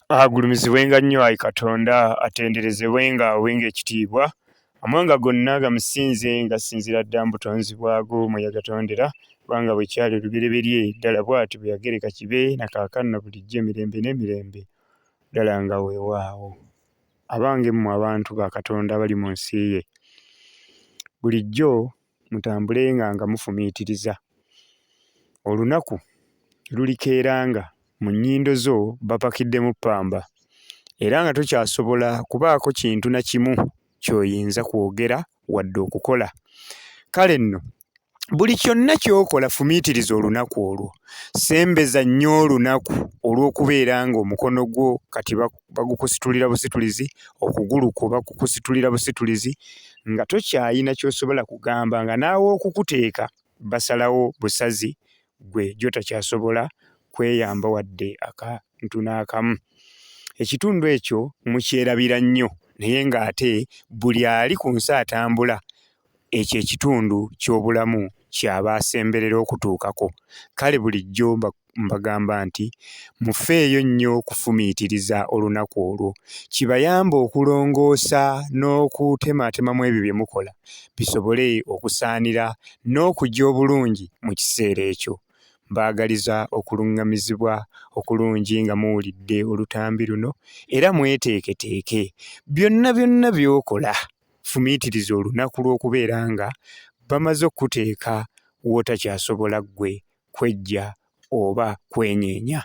Agulumizibwenga nnyo ayi Katonda, atenderezebwenga awenga ekitiibwa. Amawanga gonna gamusinze nga sinziira ddala mu butonzi bwago mwe yagatondera, kubanga bwe kyali olubereberye, ddala bw'atyo bwe yagereka kibe na kaakano na bulijjo emirembe n'emirembe, ddala nga weewaawo. Abange mmwe abantu ba Katonda abali mu nsi ye, bulijjo mutambulenga nga mufumiitiriza. Olunaku lulikeera nga mu nnyindo zo bapakiddemu ppamba era nga tokyasobola kubaako kintu na kimu ky'oyinza kwogera wadde okukola. Kale nno buli kyonna ky'okola fumiitiriza olunaku olwo. Sembeza nnyo olunaku olw'okubeera ng'omukono gwo kati bagukusitulira busitulizi, okugulu kwo bakukusitulira busitulizi nga tokyalina ky'osobola kugamba nga n'aw'okukuteeka basalawo busazi ggwe gy'otakyasobola kweyamba wadde akantu n'akamu. Ekitundu ekyo mukyerabira nnyo naye ng'ate buli ali ku nsi atambula ekyo ekitundu ky'obulamu ky'aba asemberera okutuukako. Kale bulijjo mbagamba nti mufeeyo nnyo okufumiitiriza olunaku olwo, kibayambe okulongoosa n'okutemaatemamu ebyo bye mukola bisobole okusaanira n'okujja obulungi mu kiseera ekyo. Mbaagaliza okuluŋŋamizibwa okulungi nga muwulidde olutambi luno era mweteeketeeke. Byonna byonna by'okola fumiitiriza olunaku lw'okubeera nga bamaze okukuteeka w'otakyasobola ggwe kweggya oba kwenyeenya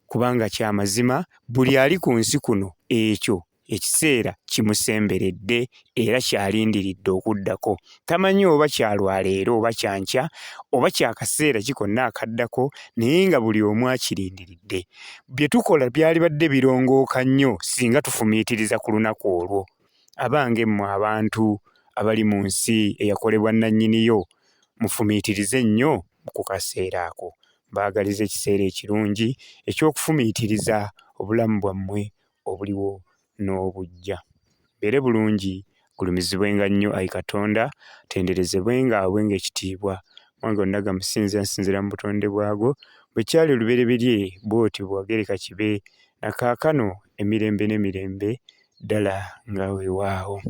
kubanga kya mazima buli ali ku nsi kuno ekyo ekiseera kimusemberedde era ky'alindiridde okuddako. Tamanyi oba kya lwaleero oba kya nkya oba kya kaseera ki konna akaddako naye nga buli omu akirindiridde. Bye tukola byalibadde birongooka nnyo singa tufumiitiriza ku lunaku olwo. Abange mmwe abantu abali mu nsi eyakolebwa nnannyini yo, mufumiitirize nnyo ku kaseera ako. Mbaagaliza ekiseera ekirungi eky'okufumiitiriza obulamu bwammwe obuliwo n'obujja. Mbeere bulungi, agulumizibwenga nnyo ayi Katonda, atenderezebwenga aweebwenga ekitiibwa. Amawanga gonna gamusinze asinziira mu butonde bwago. Bwe kyali olubereberye bw'otyo bwe wagereka kibe, na kaakano emirembe n'emirembe, ddala nga weewaawo.